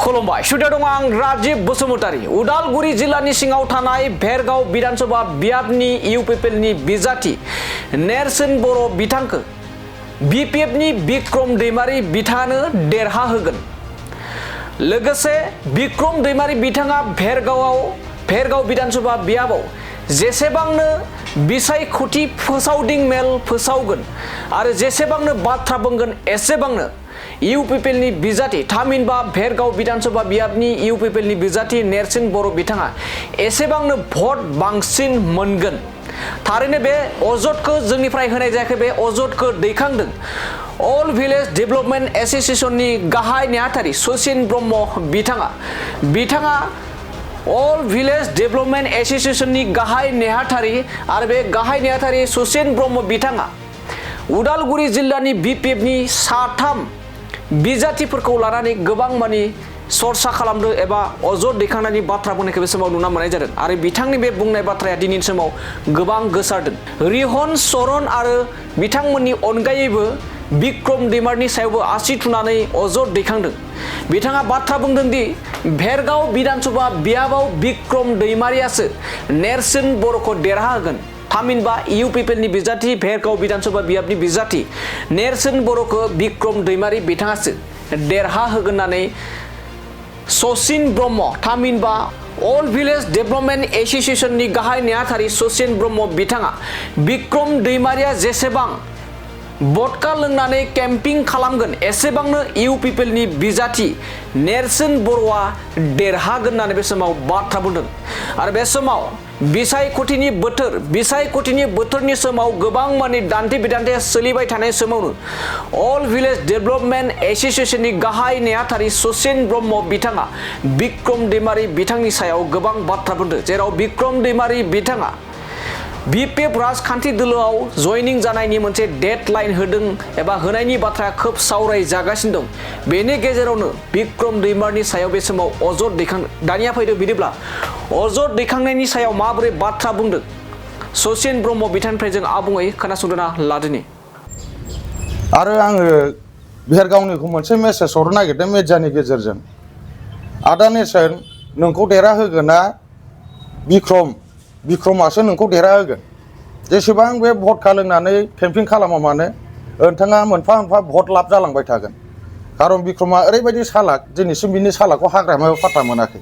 खुलुमबाय स्टुडिअ दं आं राजीव बसुमतारी उदालगुरि जिल्लानि सिङाव थानाय भेरगाव विधानसभा बियाबनि UPPLनि बिजाथि नेरसोन बर' बिथांखौ BPFनि बिक्रम दैमारि बिथाङानो देरहा होगोन। लोगोसे बिक्रम दैमारि बिथाङा भेरगाव विधानसभा बियाबाव जेसेबांनो बिसायख'थि फोसावदिं मेल फोसावगोन आरो जेसेबांनो बाथ्रा बुंगोन एसेबांनो UPPLनि बिजाथि थामहिनबा भेरगाव विधानसभा बियाबनि UPPLनि बिजाथि नेरसोन बर' बिथाङा एसेबांनो भट बांसिन मोनगोन। थारैनो बे अजदखौ जोंनिफ्राय होनाय जायाखै, बे अजदखौ दैखांदों अल भिलेज डेभेलपमेन्ट एसोसिएशननि गाहाय नेहाथारि सचिन ब्रह्म बिथाङा अल भिलेज डेभेलपमेन्ट एसोसिएशननि गाहाय नेहाथारि आरो बे गाहाय नेहाथारि सचिन ब्रह्म बिथाङा उदालगुरि जिल्लानि BPFनि साथाम बिजाथिफोरखौ लानानै गोबां मानि चर्चा खालामदों एबा अजद दैखांनायनि बाथ्रा बुंनायखौ बे समाव नुना मोननाय जादों आरो बिथांनि बे बुंनाय बाथ्राया दिनैनि समाव गोबां गोसारदों। रिहन सरन आरो बिथांमोननि अनगायैबो बिक्रम दैमारिनि सायावबो आसि थुनानै अजद दैखांदों। बिथाङा बाथ्रा बुंदों दि भेरगाव विधानसभा बियाबाव बिक्रम दैमारियासो नेरसोन बर'खौ देरहा होगोन। थामहिनबा UPPLनि बिजाथि भेरगाव विधानसभा बियाबनि बिजाथि नेरसोन बर'खौ बिक्रम दैमारि बिथाङासो देरहा होगोन होननानै सचिन ब्रह्म थामहिनबा अल भिलेज डेभेलपमेन्ट एसोसिएशननि गाहाय नेहाथारि सचिन ब्रह्म बिथाङा बिक्रम दैमारिया जेसेबां बदका लोंनानै केम्पिं खालामगोन एसेबांनो UPPLनि बिजाथि नेरसोन बर'आ देरहागोन होननानै बे समाव बाथ्रा बुंदों। आरो बे समाव बिसायख'थिनि बोथोरनि समाव गोबां मानि दान्थे बिदान्थे सोलिबाय थानाय समावनो अल भिलेज डेभेलपमेन्ट एसोसिएशननि गाहाय नेहाथारि सचिन ब्रह्म बिथाङा बिक्रम दैमारि बिथांनि सायाव गोबां बाथ्रा बुंदों, जेराव बिक्रम दैमारि बिथाङा BPF राजखान्थि दोलोआव जयनिं जानायनि मोनसे डेडलाइन होदों एबा होनायनि बाथ्राया खोब सावराय जागासिनो दं। बेनि गेजेरावनो बिक्रम दैमारिनि सायाव बे समाव अजद दैखांदों। दानिया फैदो बिदिब्ला अजद दैखांनायनि सायाव माबोरै बाथ्रा बुंदों सचिन ब्रह्म बिथांनिफ्राय जों आबुङै खोनासंना लादिनि। आरो आङो भेरगावनिखौ मोनसे मेसेज हरनो नागिरदों मिडियानि गेजेरजों। आदा नेरसोन नोंखौ देरहा होगोना बिक्रमासो नोंखौ देरहा होगोन। जेसेबां बे भट लोंनानै केम्पिं खालामा मानो नोंथाङा मोनफा मोनफा भट लाब जालांबाय थागोन। खारन बिक्रमा ओरैबायदि सालाक, दिनैसिम बिनि सालाकखौ हाग्रामायाव फात्ता मोनाखै।